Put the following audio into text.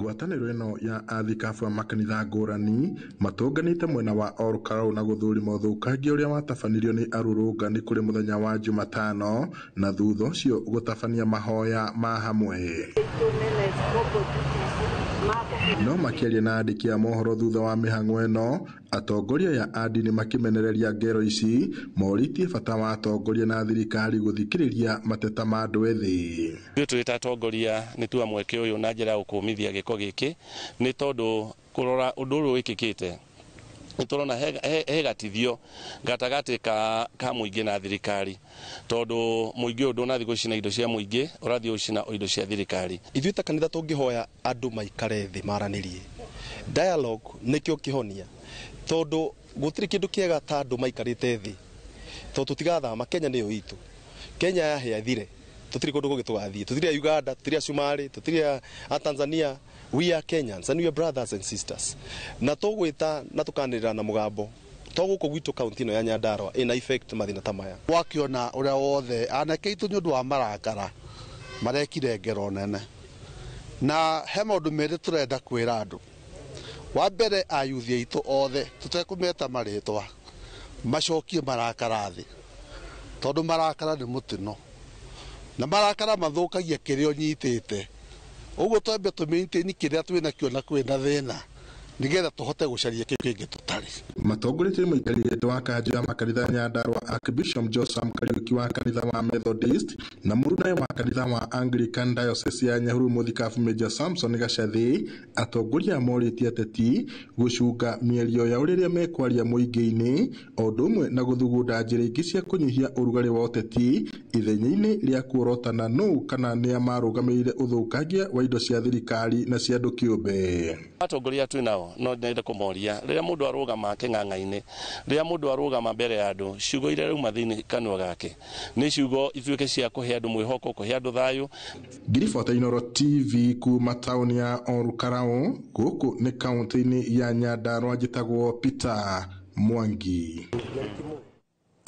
Ngwatanĩro ĩno ya athikabu a makanitha ngũrani matũnganĩte mwena wa Olkalou na gũthũrima ũthũkangia ũrĩa watabanirio nĩ arũrũngani kũrĩ mũthenya wa Jumatano na thutha ũcio gũtabania mahoya ma hamwe. No makĩaria na andĩki a mohoro thutha wa mĩhang'o ĩno, atongoria aya a ndini makĩmenereria ngero ici morĩtie bata wa atongoria na thirikari gũthikĩrĩria mateta ma andũ ethĩ. Ithuĩ twĩ ta atongoria nĩ tuoya mweke ũyũ na njĩra ya gũkũmithia gĩko gĩkĩ nĩ tondũ kũrora ũndũ ũyũ wĩkĩkĩte nĩ tũrona he gatithio gatagatĩ ka mũingĩ na thirikari tondũ mũingĩ ũyũ ndũnathiĩ gũcina indo cia mũingĩ, ũrathiĩ gũcina indo cia thirikari. Ithuĩ ta kanitha tũngĩhoya andũ maikare thĩ maranĩrie, dialogue nĩkĩo kĩhonia, tondũ gũtirĩ kĩndũ kĩega ta andũ maikarĩte thĩ, tondũ tũtigathama. Kenya nĩyo itũ, Kenya yahĩa ĩthire, tũtirĩ kũndũ kũngĩ tũgathiĩ, tũtirĩ a Uganda, tũtirĩ a Somali, tũtirĩ a Tanzania. We are Kenyans and we are brothers and sisters. Na tũgwĩta na tũkanĩrĩra na mũgambo to gũkũ gwitũ kaunti ĩno ya Nyandarua ĩna effect mathĩna ta maya. Wakĩona ũrĩa wothe anake aitũ nĩ ũndũ wa marakara marekire ngero nene, na he maũndũ merĩ tũrenda kwĩra andũ. Wa mbere, ayuthi aitũ othe tũtekũmeta marĩtwa macokie marakara thĩ, tondũ marakara nĩ mũtino na marakara mathũkagia kĩrĩa ũnyitĩte. Ũguo twambe tũ maintain kĩrĩa twĩnakĩo na kwĩna thĩna nĩgetha tũhote gũcaria kĩu kĩngĩ tũtarĩ. Matongoretio nĩ mũikarĩri gĩtĩ wa kanjũ ya makanitha Nyandarua Archbishop Josam Kariuki wa kanitha wa Methodist na mũrunawe wa kanitha wa Anglican Diocese ya Nyahururu mũthikabu Major Samson Gacathi, atongoria morĩtie ateti gũcunga mĩario yao rĩrĩa mekwaria mũingĩ-inĩ o ũndũ ũmwe na gũthugunda njĩra ingĩ cia kũnyihia ũrugarĩ wa ũteti ithenya-inĩ rĩa kuorotana nũ kana nĩa marũgamĩrĩire ũthũkangia wa indo cia thirikari na cia andũ kĩũmbe. Atongoria twĩ nao no nyende kũmoria rĩrĩa mũndũ arũgama kĩng'ang'a-inĩ, rĩrĩa mũndũ arũgama mbere ya andũ, ciugo iria rauma thĩinĩ kanua gake nĩ ciugo ituĩke cia kũhe andũ mwĩhoko, kũhe andũ thayũ. Ngiribota Inooro TV kuma taũni ya Olkalou gũkũ nĩ kaunti-inĩ ya Nyandarua, njĩtagwo Peter Mwangi.